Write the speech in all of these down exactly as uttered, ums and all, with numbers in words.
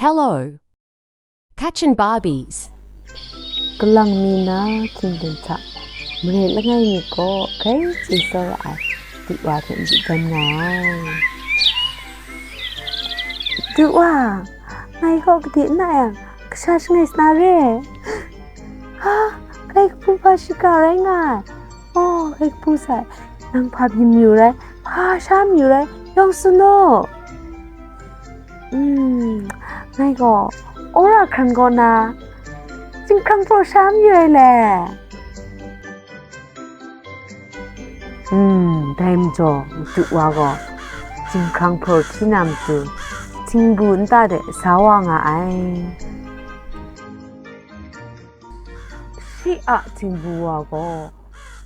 Hello. Catching Barbies. Kalang mi na hkying-den hta, mare langai mi gaw grai chye tsawra ai, du wa hte n-, dan nga ai. Du wa, ngai gaw gade n na yang, kasha shangai sa na re? Ha, kai kabu hpa shiga rai nga ai? Oh, kai kabu sai, nang hpa byin mayu rai, hpa sha mayu rai, yawng tsun u. Mm, ngai gaw, Ora hkran kaw na, chyinghkrang hpraw sha mayu ai le. Mm, dai majaw, madu wa gaw, chyinghkrang hpraw hti na matu, htingbu nta de sa wa nga ai. Shi a htingbu wa gaw,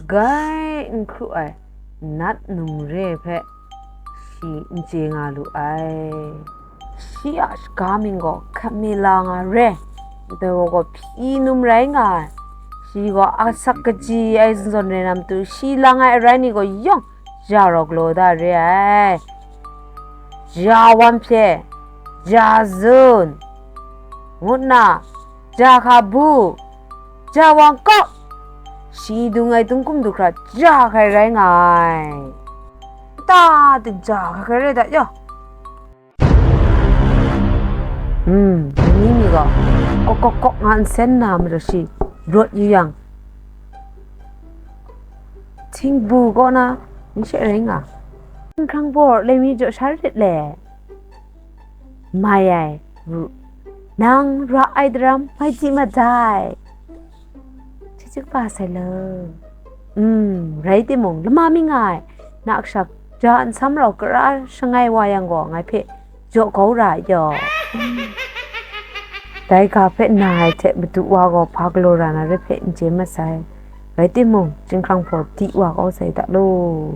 grai n hkru ai nat num re hpe shi n chye nga lu ai. Shi a shaga mying gaw Camilla nga re, dai wa gaw hpyi num rai nga ai. Shi gaw asak kaji ai zawn rai na matu, shi lang ai arai ni gaw yawng ja raw galaw da re ai. Ja wan hpye, ja zun, ngu nna, ja hka bu, ja wang kawk, shi dung ai dungkum du hkra ja hkrai rai nga ai. Nta ting ja hkrai hkrai rai da yaw. Hmm, ni mi gaw kawk kawk kawk nga nsen na majaw shi rawt yu yang, htingbu kaw na n she rai nga. Chyinghkrang hpraw lai mi jaw sha rit le. Mai ai, ru, nang ra ai daram mai di mat dai. Chyeju kaba sai le. Mm, rai timung, lama mi nga ai, na kasha ja nsam rau kara shangai wa yang gaw, ngai hpe jaw kau ra ai yaw. Dai ga hpe na ai hte madu wa gaw hpa galaw ra na re hpe n chye mat sai. Rai timung, chyinghkrang hpraw di wa kau sai da law.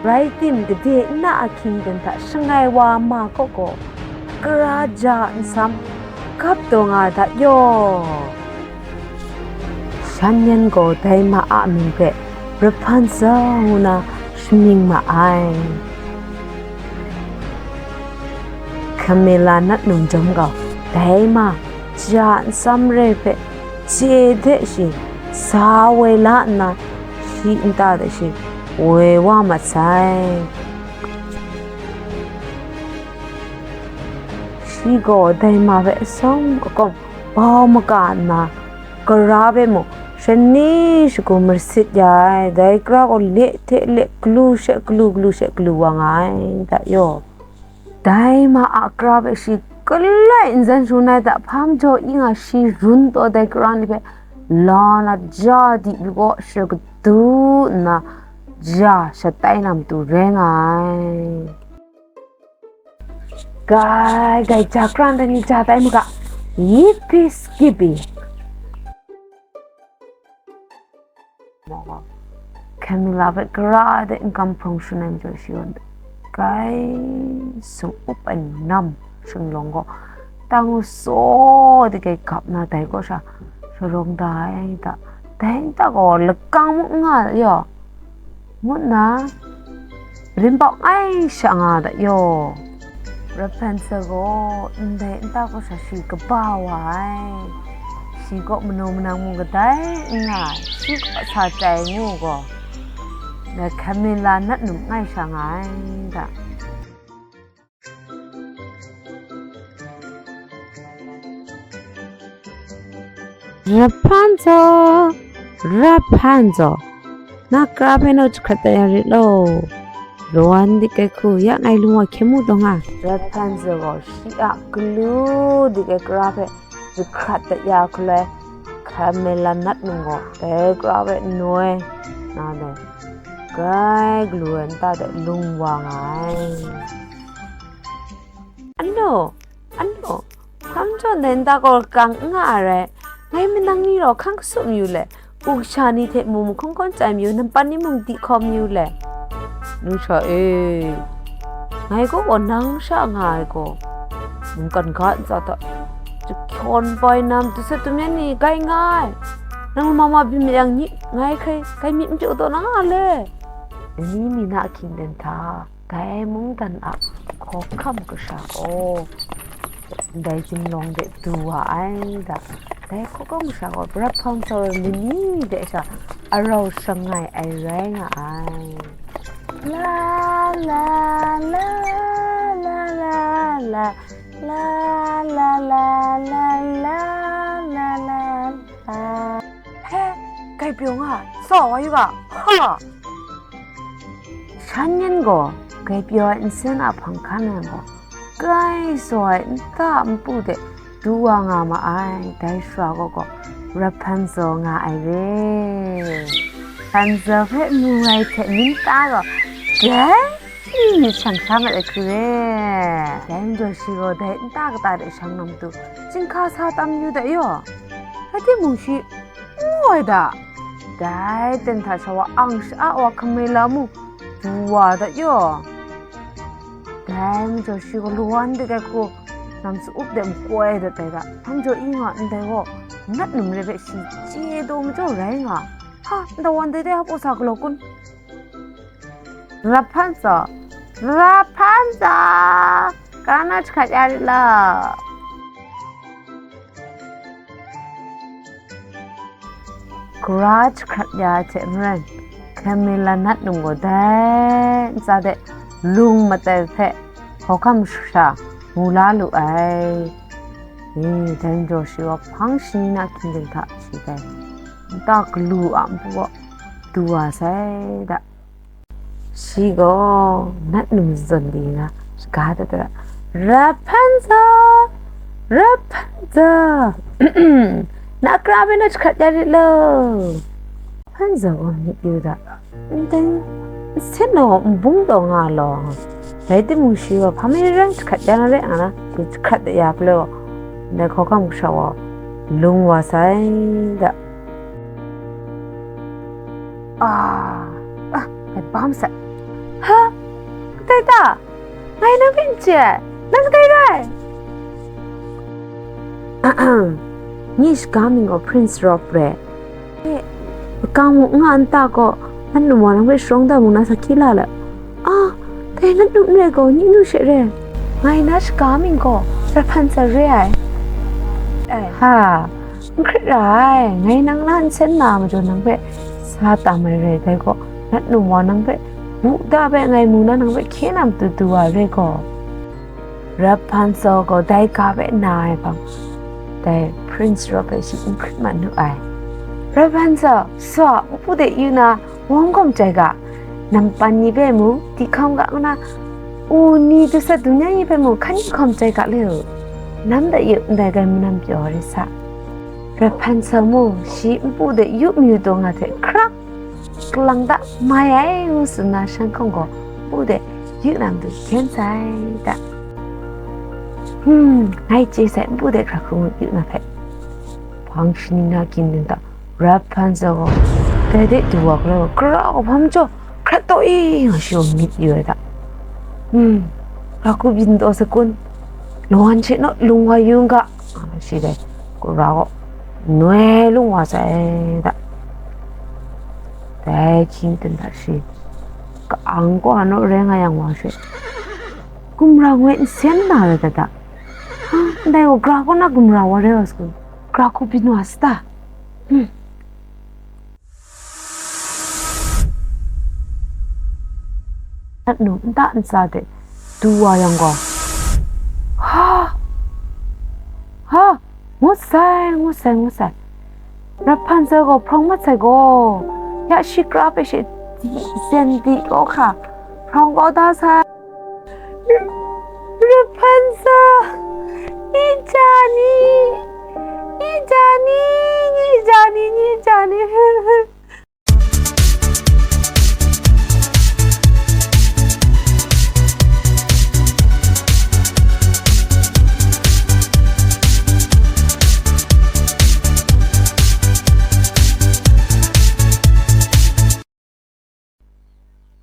Rai tim, gade n na ahkying dan hta shangai wa ma kaw gaw, kara ja nsam gap taw nga ai hta yaw. Shan yan gaw dai ma a mying hpe Rapunzel ngu na shamying ma ai. Camilla nat num jawm gaw, dai ma ja nsam re hpe chye de shi sa woi la nna, shi nta de shi woi wa mat sai. Shi gaw dai ma hpe asawng akawng bau maka nna, kara hpe mung shani shagu marasit ya ai, dai kara gaw le hte le galu she galu, galu she galu wa nga ai, da yaw. Dai ma a kara hpe shi galai nzan shangun ai hta hpa majaw i nga shi run taw dai kara ni hpe la na ja di pyi gaw, shi kadu nna ja shat tai na matu rai nga ai. Gai, gai, ja kara ndai ni ja tai maga, yippee skippy. Camilla hpe kara de n-kam hprawng shangun ai majaw shi gaw, gai sung up ai nam shinglawng gaw, tang u saw de gai gap na dai kaw sha sharawng da ai da, dai nta gaw lakang mung n nga yaw, ngu nna, rinpau ngai sha nga da yaw. Rapunzel gaw ndai nta kaw sha shi kaba wa ai, shi kaw manaw manang mung kadai n nga ai, shi kaw sa chyai ngu gaw, dai Camilla nat num ngai sha nga ai da. Rapunzel, Rapunzel, na kara hpe naw jahkrat dat ya rit law. Rawan dik ai hku ya ngai lung wa hkye mu taw nga. Rapunzel gaw shi a galu dik ai kara hpe jahkrat dat ya hku lai, Camilla nat num gaw dai kara hpe noi na dai, grai galu ai nta de lung wa nga ai. Anu, anu, hpa majaw ndai nta gaw lakang n nga ai rai, ngai manang ni rau hkan kasup mayu le, u kasha ni hte mu mahkawn hkawn chyai mayu, nampan ni mung di hkawm mayu le. Nu sha e, ngai kaw gaw nang sha nga ai gaw, mungkan ga ntsa hta jahkyawn bai na matu sat tum yan ni, gai nga ai. Nang lama ma byin ma yang ni, ngai hkrai gai myit n pyaw taw na nga le. Ni mi na ahkying dan hta, dai mungdan a Hkawhkam kasha gaw ndai ginlawng de du wa ai da. Dai hkawhkam kasha gaw Rapunzel lani de sha arau shangai ai rai nga ai. La, la, la, la, la, la, la, la, la, la, la, la, la, la. He, grai pyaw nga, sa wa yu ga, ha! Shan yan gaw grai pyaw ai nsen a hpang hkan ai gaw, grai saw ai nta a npu de du wa nga ma ai, dai shara gaw gaw Rapunzel nga ai re. Rapunzel hpe mu ai hte myit ta gaw, dai myit shang sha mat ai hku re. Dai majaw shi gaw dai nta kata de shang na matu, chyinghka sa tam yu da yaw. Rai timung shi, ngu ai da. Dai ten hta sha wa ang sha-a wa hkamila mu du wa da yaw. Dai majaw shi gaw lawan de ai hku, nam sa up de makoi dat ai da. Hpa majaw i nga ndai gaw, nat num re hpe shi chye daw majaw rai nga. Ha, ndawan dai dai hap u sa galaw kun. Rapunzel, Rapunzel, ga na jahkrat ya rit law. Gara jahkrat ya ai hte maren, hkamila nat num gaw dai ntsa de lung matai hpe hkawhkam sha mu la lu ai. E, dai majaw shi gaw hpang shani na hkying hta shi dai nta galu a npu gaw du wa sai da. Shi gaw nat num zawn di nna, shaga dat dat, "Rapunzel! Rapunzel! Na kra hpe na jahkrat ya rit law?" Rapunzel gaw myit yu da, ndai nsen law n bung taw nga law, rai timung shi gaw hpa maren jahkrat ya na re nga na, shi jahkrat ya hpe law, ndai hkawhkam kasha gaw lung wa sai da. Ah, ah, ngai bam sai. Ha? Kadai ta? Ngai nang hpe n chye ai. Nang kadai rai? Nye shaga mying gaw Prince Rob re. E, makang mung n nga nta gaw, nat num wa nang hpe sharawng da mu na sa hkye la le. Ah, dai nat num n rai gaw, nye nu she re. Ngai na shaga mying gaw Rapunzel re ai. Ai. Ha, n hkrit ra ai, ngai nang na nsen na majaw nang hpe sa tam ai rai, dai gaw nat num wa nang hpe bu da hpe ngai mu na nang hpe hkye na matu du wa re gaw. Rapunzel gaw dai ga hpe na ai hpang, dai Prince Rob hpe shi n hkrit mat nu ai. Rapunzel, sa, npu de yu na, wang gawm jai ga, nampan ni hpe mu, dihkam ga ngu na, u ni dusat dun ya ni hpe mu, hkan yu hkawm jai ga le u. Nam da yu ndai gai manam pyaw re sa. Rapunzel mung shi npu de yu mayu taw nga hte hkrak kalang da mai ai ngu tsun na, shan hkawng gaw npu de yu na matu hkyen sai da. Hmm, ngai chye sai, npu de hkra hkrung yu na hpe. Hpang shani na gindan da, Rapunzel gaw dai de du wa gaw, gara gaw hpa majaw hkrat taw i nga shi gaw myit yu ai da. Hmm, gara hku byin taw sa kun, lawan she naw lung wa yu n ga, nga shi dai, gara gaw noi lung wa sai da. Dai hkying ten hta shi ka-ang kaw naw rai nga yang wa she, gumra ngoi nsen na rai da da. Ha, ndai gaw gara kaw na gumra wa rai wa sa kun, gara hku byin wa sa ta? Hmm. Nat num nta ntsa de du wa yang gaw, ha, ha, ngut sai, ngut sai, ngut sai. Rapunzel gaw hprawng mat sai gaw, ya shi kra hpe shi di, zen di kau hkra, hprawng kau da sai. Rapunzel, nye ja ni, nye ja ni, nye ja ni, nye ja ni.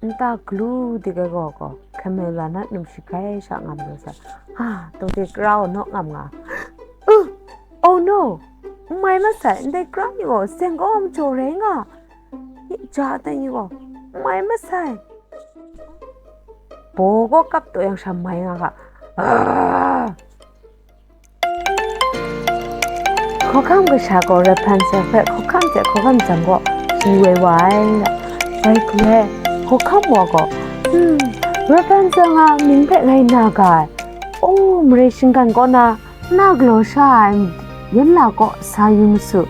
Nta galu dik ai gaw gaw, hkamela nat num shi grai sha ngam lu sai. Ha, taw de kra gaw naw ngam nga. Uh, oh no! N mai masai, ndai kra ni gaw seng kau ai majaw rai nga. Nye ja ai ni gaw, n mai masai. baw kaw kap taw yang sha mai nga ga. Hkawhkam kasha gaw Rapunzel hpe hkawhkam hte hkawhkam jang gaw shi woi wa ai. Dai hku ai hkawhkam wa gaw, hmm, Rapunzel nga mying hpe ngai na ga ai. O, mare shinggan kaw na, na galaw sha ai yan la kaw sa yu ma su.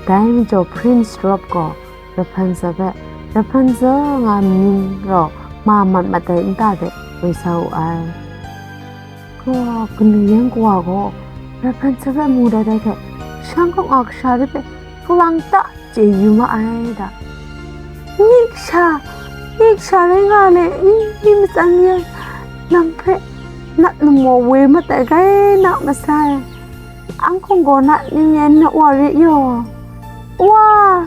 Dai majaw Prince Rob gaw Rapunzel hpe, Rapunzel nga mying rau ma mat mat ai nta de woi sa wu ai. Gaw kanu yan kawa gaw Rapunzel hpe mu dat ai hte, shang kaw nga kasha de hpe kalang ta chye yu ma ai da. Nik sha, nik sha rai nga le, n ni matsan ya, nang hpe nat num gaw woi mat ai gai na masai. Ang hkunggaw na ning yan na wa re yaw. Wa!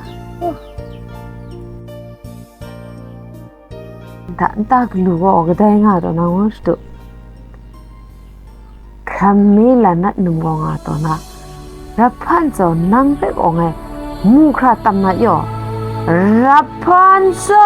Nta nta galu gaw kadai nga taw na ngu shadu. Hkam mi la nat num gaw nga taw na. Rapunzel nang hpe gaw ngai mu hkra tam na yaw. Rapunzel!